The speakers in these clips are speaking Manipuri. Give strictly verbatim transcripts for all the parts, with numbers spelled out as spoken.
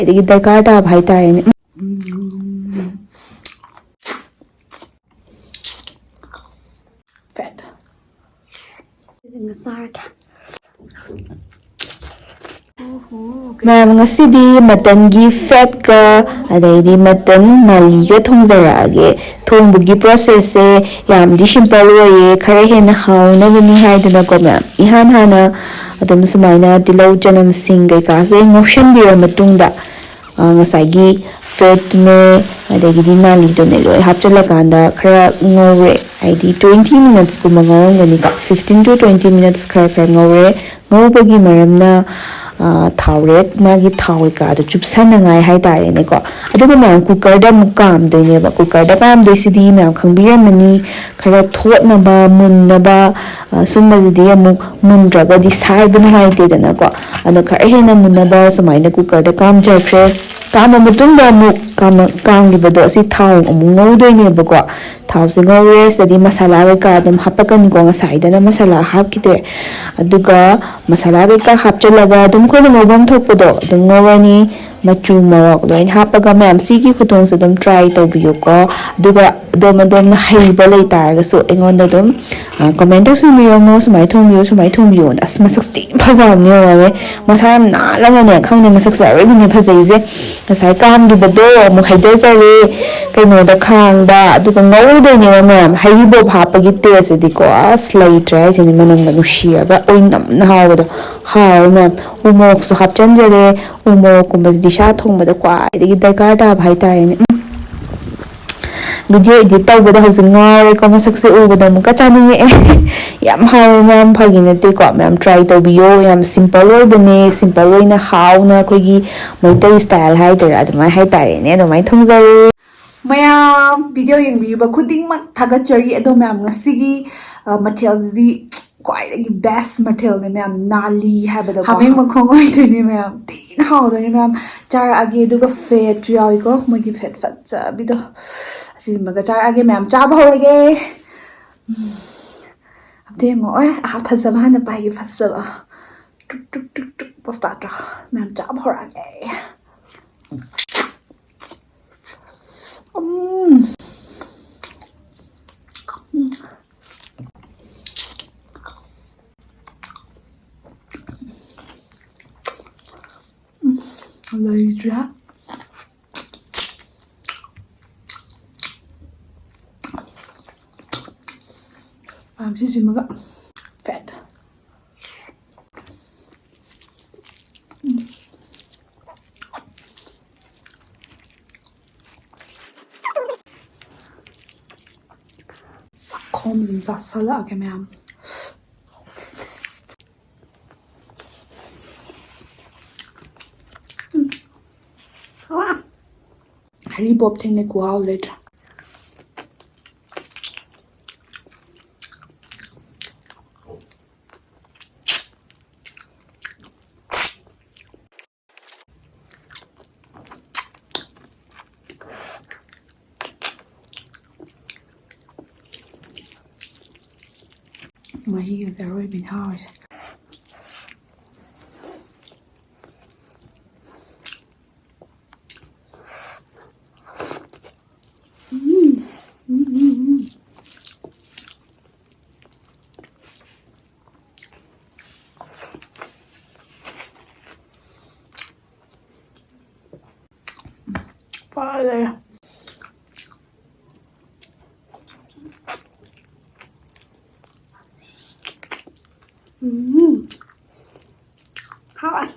ꯑꯗꯒꯤ ꯗꯔꯀꯥꯔ ꯇꯥꯕ ꯍꯥꯏꯇꯥꯔꯦꯅꯦ꯫ ꯃꯌꯥꯝ, ꯉꯁꯤꯗꯤ ꯃꯇꯟꯒꯤ ꯐꯦꯠꯀ ꯑꯗꯩꯗꯤ ꯃꯇꯟ ꯅꯥꯂꯤꯒ ꯊꯣꯡꯖꯔꯛꯑꯒꯦ꯫ ꯊꯣꯡꯕꯒꯤ ꯄ꯭ꯔꯣꯁꯦꯁꯁꯦ ꯌꯥꯝꯗꯤ ꯁꯤꯝꯄꯜ ꯑꯣꯏꯌꯦ, ꯈꯔ ꯍꯦꯟꯅ ꯍꯥꯎꯅꯕꯅꯤ ꯍꯥꯏꯗꯅꯀꯣ ꯃꯌꯥꯝ꯫ ꯏꯍꯥꯟ ꯍꯥꯟꯅ ꯑꯗꯨꯝ ꯁꯨꯃꯥꯏꯅ ꯇꯤꯜꯍꯧ ꯆꯅꯝꯁꯤꯡ ꯀꯩꯀꯥꯁꯦ ꯉꯧꯁꯟꯕꯤꯔ ꯃꯇꯨꯡꯗ, ꯑ, ꯉꯁꯥꯏꯒꯤ ꯐꯦꯠꯇꯨꯅꯦ ꯑꯗꯒꯤꯗꯤ ꯅꯥꯂꯤꯗꯨꯅꯦ ꯂꯣꯏ ꯍꯥꯞꯆꯤꯜꯂꯀꯥꯟꯗ ꯈꯔ ꯉꯧꯔꯦ꯫ ꯍꯥꯏꯗꯤ twenty minutesꯀꯨꯝꯕ ꯉꯧꯔꯝꯒꯅꯤꯀꯣ, fifteen to twenty minutes ꯈꯔ ꯈꯔ ꯉꯧꯔꯦ꯫ ꯉꯧꯕꯒꯤ ꯃꯔꯝꯅ, ꯑ, ꯊꯥꯎꯔꯦꯛ ꯃꯥꯒꯤ ꯊꯥꯎ ꯀꯩꯀꯥꯗꯣ ꯆꯨꯞꯁꯟꯅꯉꯥꯏ ꯍꯥꯏꯇꯥꯔꯦꯅꯦꯀꯣ꯫ ꯑꯗꯨꯒ ꯃꯌꯥꯝ ꯀꯨꯀꯔꯗ ꯑꯃꯨꯛ ꯀꯥꯝꯗꯣꯏꯅꯦꯕ꯫ ꯀꯨꯀꯔꯗ ꯀꯥꯝꯗꯣꯏꯁꯤꯗꯤ ꯃꯌꯥꯝ ꯈꯪꯕꯤꯔꯝꯃꯅꯤ, ꯈꯔ ꯊꯣꯠꯅꯕ, ꯃꯨꯟꯅꯕ, ꯑ, ꯁꯨꯝꯕꯁꯤꯗꯤ ꯑꯃꯨꯛ ꯃꯨꯟꯗ꯭ꯔꯒꯗꯤ ꯁꯥꯏꯕ ꯅꯨꯡꯉꯥꯏꯇꯦꯗꯅꯀꯣ꯫ ꯑꯗꯣ ꯈꯔ ꯍꯦꯟꯅ ꯃꯨꯟꯅꯕ ꯁꯨꯃꯥꯏꯅ ꯀꯨꯀꯔꯗ ꯀꯥꯝꯖꯈ꯭ꯔꯦ꯫ ꯀꯥꯝꯃ ꯃꯇꯨꯡꯗ ꯑꯃꯨꯛ ꯀꯥꯝꯃ-, ꯀꯥꯝꯈꯤꯕꯗꯣ ꯑꯁꯤ ꯊꯥꯎ ꯑꯃꯨꯛ ꯉꯧꯗꯣꯏꯅꯦꯕꯀꯣ꯫ ꯊꯥꯎꯁꯦ ꯉꯧꯔꯦ, ꯁꯤꯗꯗꯤ ꯃꯁꯥꯂꯥ ꯀꯩꯀꯥ ꯑꯗꯨꯝ ꯍꯥꯞꯄꯛꯀꯅꯤꯀꯣ, ꯉꯁꯥꯏꯗꯅ ꯃꯁꯥꯂꯥ ꯍꯥꯞꯈꯤꯗ꯭ꯔꯦ꯫ ꯑꯗꯨꯒ ꯃꯁꯥꯂꯥ ꯀꯩꯀꯥ ꯍꯥꯞꯆꯤꯜꯂꯒ ꯑꯗꯨꯝ ꯑꯩꯈꯣꯏꯅ ꯉꯧꯐꯝ ꯊꯣꯛꯄꯗꯣ ꯑꯗꯨꯝ ꯉꯧꯔꯅꯤ꯫ ꯃꯆꯨ ꯃꯣꯔꯣꯛ ꯂꯣꯏꯅ ꯍꯥꯞꯄꯒ ꯃꯌꯥꯝ ꯁꯤꯒꯤ ꯈꯨꯊꯣꯡꯁꯦ ꯑꯗꯨꯝ try ꯇꯧꯕꯤꯌꯨꯀꯣ꯫ ꯑꯗꯨꯒ ꯑꯗꯣꯝ ꯑꯗꯣꯝꯅ ꯍꯩꯕ ꯂꯩꯇꯥꯔꯒꯁꯨ ꯑꯩꯉꯣꯟꯗ ꯑꯗꯨꯝ, ꯑ, comment ꯇꯧꯁꯟꯕꯤꯔꯝꯃꯣ, "ꯁꯨꯃꯥꯏꯅ ꯊꯣꯡꯕꯤꯌꯣ, ꯁꯨꯃꯥꯏꯅ ꯊꯣꯡꯕꯤꯌꯣꯅ"꯫ ꯑꯁ, ꯃꯁꯛꯁꯤꯗꯤ ꯌꯥꯝ ꯐꯖꯕꯅꯦ, ꯌꯦꯡꯉꯣꯅꯦ꯫ ꯃꯁꯥ ꯌꯥꯝ ꯅꯥꯜꯂꯒꯅꯦ, ꯈꯪꯗꯦ, ꯃꯁꯛꯁꯦ ꯑꯔꯣꯏꯕꯤꯅꯦ ꯐꯖꯩꯁꯦ꯫ ꯉꯁꯥꯏ ꯀꯥꯝꯈꯤꯕꯗꯣ ꯑꯃꯨꯛ ꯍꯩꯊꯖꯔꯦ ꯀꯩꯅꯣꯗ, ꯈꯥꯡꯗ, ꯑꯗꯨꯒ ꯉꯧꯗꯣꯏꯅꯦꯕ ꯃꯌꯥꯝ꯫ ꯍꯩꯔꯤꯕꯣꯞ ꯍꯥꯞꯄꯒꯤ taste ꯁꯤꯗꯤꯀꯣ, ꯑꯁ, ꯂꯩꯇ꯭ꯔꯦ ꯍꯥꯏꯁꯤꯅꯤ, ꯃꯅꯝꯒ ꯅꯨꯡꯁꯤꯔꯒ ꯑꯣꯏꯅꯝꯅ ꯍꯥꯎꯕꯗꯣ꯫ ꯍꯥꯎꯋꯦ ꯃꯌꯥꯝ꯫ ꯎ ꯃꯣꯔꯣꯛꯁꯨ ꯍꯥꯞꯆꯤꯟꯖꯔꯦ꯫ ꯎ ꯃꯣꯔꯣꯛꯀꯨꯝꯕꯁꯤꯗꯤ ꯁꯥ ꯊꯣꯡꯕꯗ ꯈ꯭ꯋꯥꯏꯗꯒꯤ ꯗꯔꯀꯥꯔ ꯇꯥꯕ ꯍꯥꯏꯇꯥꯔꯦꯅꯦ꯫ ꯎꯝ꯫ Video edit ꯇꯧꯕꯗ ꯍꯧꯖꯤꯛ ꯉꯥꯎꯔꯦꯀꯣ, ꯃꯁꯛꯁꯦ ꯎꯕꯗ ꯑꯃꯨꯛꯀ ꯆꯥꯅꯤꯡꯉꯛꯑꯦ꯫ ꯌꯥꯝ ꯍꯥꯎꯋꯦ ꯃꯌꯥꯝ, ꯐꯥꯒꯤ ꯅꯠꯇꯦꯀꯣ꯫ ꯃꯌꯥꯝ try ꯇꯧꯕꯤꯌꯣ, ꯌꯥꯝ simple ꯑꯣꯏꯕꯅꯦ, simple ꯑꯣꯏꯅ ꯍꯥꯎꯅ ꯑꯩꯈꯣꯏꯒꯤ ꯃꯩꯇꯩ style ꯍꯥꯏꯗꯣꯏꯔꯥ, ꯑꯗꯨꯃꯥꯏꯅ ꯍꯥꯏꯇꯥꯔꯦꯅꯦ, ꯑꯗꯨꯃꯥꯏꯅ ꯊꯣꯡꯖꯔꯦ꯫ ꯃꯌꯥꯝ video ꯌꯦꯡꯕꯤꯔꯤꯕ ꯈꯨꯗꯤꯡꯃꯛ ꯊꯥꯒꯠꯆꯔꯤ꯫ ꯑꯗꯣ ꯃꯌꯥꯝ, ꯉꯁꯤꯒꯤ, ꯑ, ꯃꯊꯦꯜꯁꯤꯗꯤ ꯈ꯭ꯋꯥꯏꯗꯒꯤ best ꯃꯊꯦꯜꯅꯦ ꯃꯌꯥꯝ, ꯅꯥꯂꯤ ꯍꯥꯏꯕꯗꯣꯀꯣ꯫ ꯍꯥꯃꯦꯡ ꯃꯈꯣꯡ ꯑꯣꯏꯗꯣꯏꯅꯦ ꯃꯌꯥꯝ, ꯊꯤꯅ ꯍꯥꯎꯗꯣꯏꯅꯦ ꯃꯌꯥꯝ꯫ ꯆꯥꯔꯛꯑꯒꯦ, ꯑꯗꯨꯒ ꯐꯦꯠꯁꯨ ꯌꯥꯎꯏꯀꯣ, ꯃꯣꯏꯒꯤ ꯐꯦꯠ ꯐꯠꯖꯕꯤꯗꯣ, ꯑꯁꯤꯃꯒ ꯆꯥꯔꯛꯑꯒꯦ ꯃꯌꯥꯝ, ꯆꯥꯕ ꯍꯧꯔꯒꯦ꯫ ꯎꯝ꯫ ꯑꯝꯇ ꯌꯦꯡꯉꯣ, ꯑꯦ, ꯑꯍꯥ, ꯐꯖꯕ ꯍꯥꯟꯅ ꯄꯥꯏꯒꯦ, ꯐꯖꯕ꯫ ꯇꯨꯛ, ꯇꯨꯛ, ꯇꯨꯛ, ꯇꯨꯛ, ꯄꯣꯁ ꯇꯥꯗ꯭ꯔꯣ? ꯃꯌꯥꯝ ꯆꯥꯕ ꯍꯧꯔꯛꯑꯒꯦ꯫ ꯃꯌꯥꯝ ꯁꯤꯁꯤꯃꯒ ꯐꯦꯠ꯫ ꯆꯥꯛꯈꯣꯝ ꯑꯗꯨꯝ ꯆꯥꯁꯜꯂꯛꯑꯒꯦ ꯃꯌꯥꯝ꯫ ꯍꯔꯤꯕꯣꯞ ꯊꯦꯡꯅꯩ, ꯈꯨꯍꯥꯎ ꯂꯩꯇ꯭ꯔꯦ꯫ ꯃꯍꯤꯒꯁꯦ ꯑꯔꯣꯏꯕꯤꯅꯦ ꯍꯥꯎꯔꯤꯁꯦ꯫ ꯎꯝ, ꯎꯝ, ꯎꯝ, ꯎꯝ꯫ ꯐꯔꯦ꯫ ꯎꯝ꯫ ꯍꯥꯎꯋꯦ꯫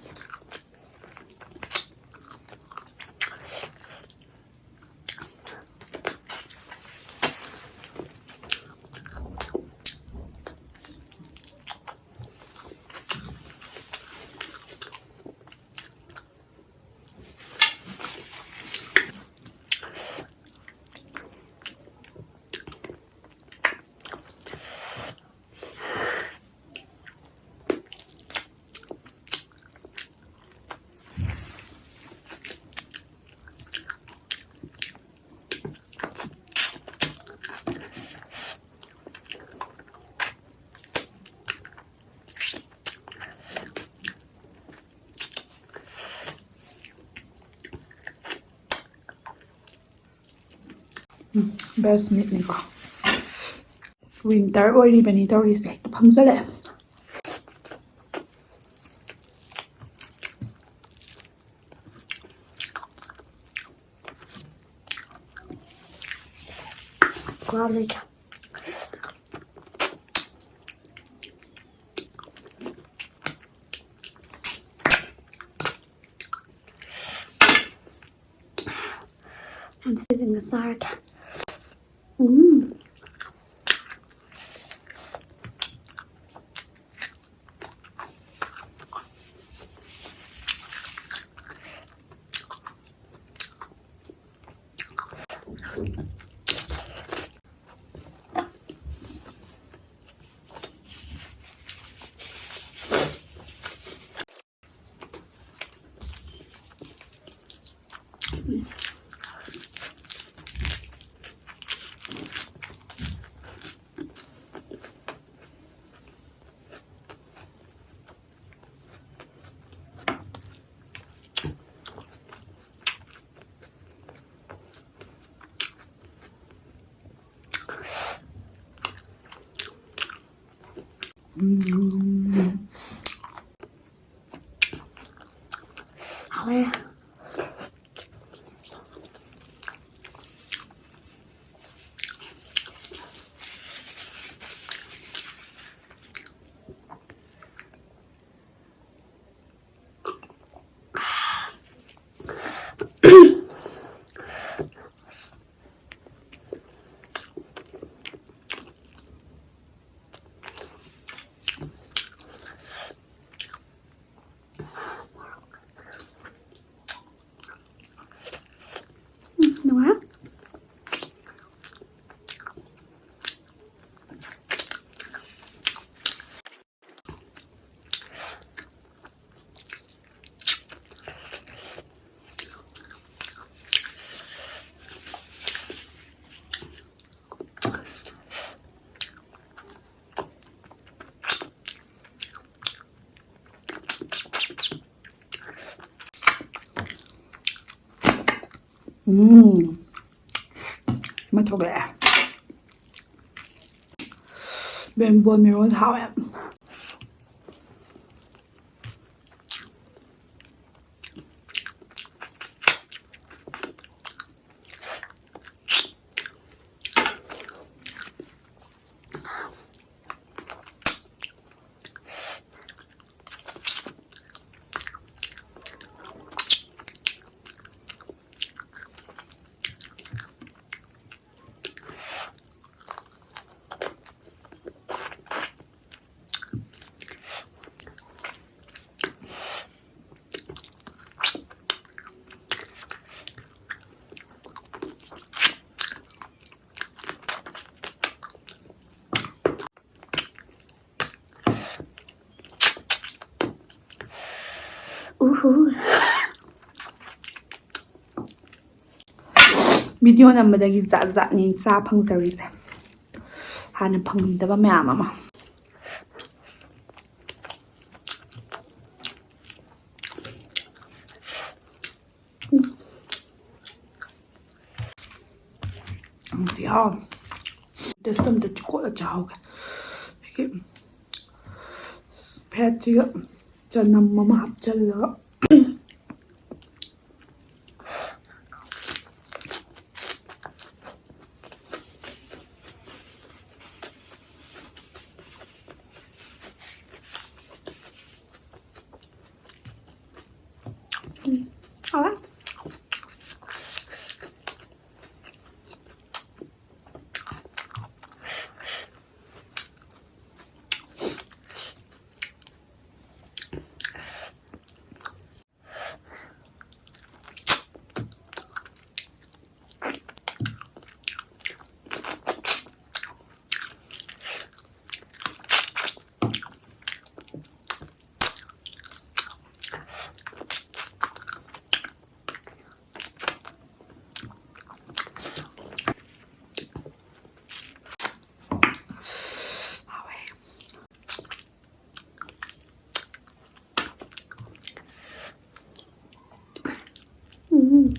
ꯎꯝ, ꯕꯦꯁ ꯃꯤꯠꯅꯤꯀꯣ꯫ ꯋꯤꯟꯇꯔ ꯑꯣꯏꯔꯤꯕꯅꯤ ꯇꯧꯔꯤꯁꯦ, ꯍꯦꯛꯇ ꯐꯝꯖꯜꯂꯛꯑꯦ꯫ ꯆꯥꯕ ꯂꯩꯇ꯭ꯔꯦ꯫ ꯌꯥꯝ ꯁꯤꯖꯤꯟꯅ ꯆꯥꯔꯒꯦ꯫ ꯎꯝ꯫ ꯎꯝ꯫ ꯍꯥꯎꯋꯦ꯫ ꯎꯝ, ꯅꯨꯡꯉꯥꯏ꯫ ꯎꯝ꯫ ꯑꯃ ꯊꯣꯛꯂꯛꯑꯦ꯫ ꯕꯦꯝꯕꯣꯟ ꯃꯤꯔꯣꯟ ꯍꯥꯎꯋꯦ꯫ ꯚꯤꯗꯤꯑꯣ ꯅꯝꯕꯗꯒꯤ ꯖꯥꯠ ꯖꯥꯠꯅꯤ ꯆꯥ ꯐꯪꯖꯔꯤꯁꯦ, ꯍꯥꯟꯅ ꯐꯪꯉꯝꯗꯕ ꯃꯌꯥꯝ ꯑꯃ꯫ ꯎꯝ, ꯌꯥꯎ꯫ ꯇꯦꯁ ꯑꯝꯇ ꯀꯣꯠꯂ ꯆꯥꯍꯧꯒꯦ꯫ ꯁꯤꯒꯤ ꯐꯦꯠꯁꯤꯒ ꯆꯅꯝ ꯑꯃ ꯍꯥꯞꯆꯜꯂꯒ꯫ ꯎꯝ, ꯍꯥꯎꯋꯦ꯫ ꯎꯝ꯫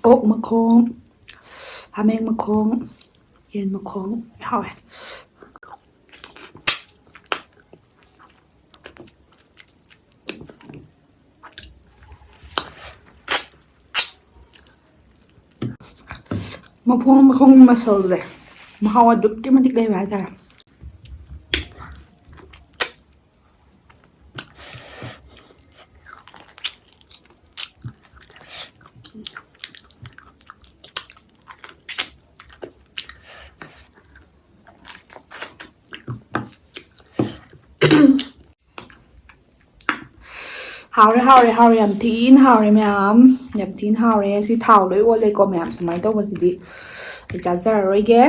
ꯑꯣꯛ ꯃꯈꯣꯡ, ꯍꯥꯃꯦꯡ ꯃꯈꯣꯡ, ꯌꯦꯟ ꯃꯈꯣꯡ ꯍꯥꯎꯋꯦ꯫ ꯃꯈꯣꯡ, ꯃꯈꯣꯡꯒꯤ ꯃꯁꯜꯁꯦ ꯃꯍꯥꯎ ꯑꯗꯨꯛꯀꯤ ꯃꯇꯤꯛ ꯂꯩꯕ ꯍꯥꯏꯇꯥꯔꯦ꯫ ꯍꯥꯎꯔꯦ, ꯍꯥꯎꯔꯦ, ꯍꯥꯎꯔꯦ, ꯌꯥꯝ ꯊꯤꯅ ꯍꯥꯎꯔꯦ ꯃꯌꯥꯝ, ꯌꯥꯝ ꯊꯤꯅ ꯍꯥꯎꯔꯦ꯫ ꯁꯤ ꯊꯥꯎ ꯂꯣꯏ ꯑꯣꯜꯂꯦꯀꯣ ꯃꯌꯥꯝ, ꯁꯨꯃꯥꯏꯅ ꯇꯧꯕꯁꯤꯗꯤ ꯑꯩ ꯆꯥꯖꯔꯔꯣꯏꯒꯦ꯫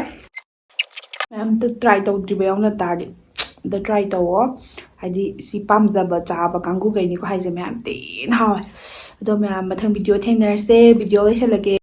ꯃꯌꯥꯝ ꯑꯝꯇ ꯇ꯭ꯔꯥꯏ ꯇꯧꯗ꯭ꯔꯤꯕ ꯌꯥꯎꯅ ꯇꯥꯔꯗꯤ ꯑꯝꯇ ꯇ꯭ꯔꯥꯏ ꯇꯧꯋꯣ꯫ ꯍꯥꯏꯗꯤ ꯁꯤ ꯄꯥꯝꯖꯕ ꯆꯥꯕ ꯀꯥꯡꯕꯨꯈꯩꯅꯤꯀꯣ ꯍꯥꯏꯁꯦ, ꯃꯌꯥꯝ ꯊꯤꯅ ꯍꯥꯎꯋꯦ꯫ ꯑꯗꯣ ꯃꯌꯥꯝ ꯃꯊꯪ ꯚꯤꯗꯤꯑꯣ ꯊꯦꯡꯅꯔꯁꯦ, ꯚꯤꯗꯤꯑꯣ ꯂꯣꯏꯁꯤꯜꯂꯒꯦ꯫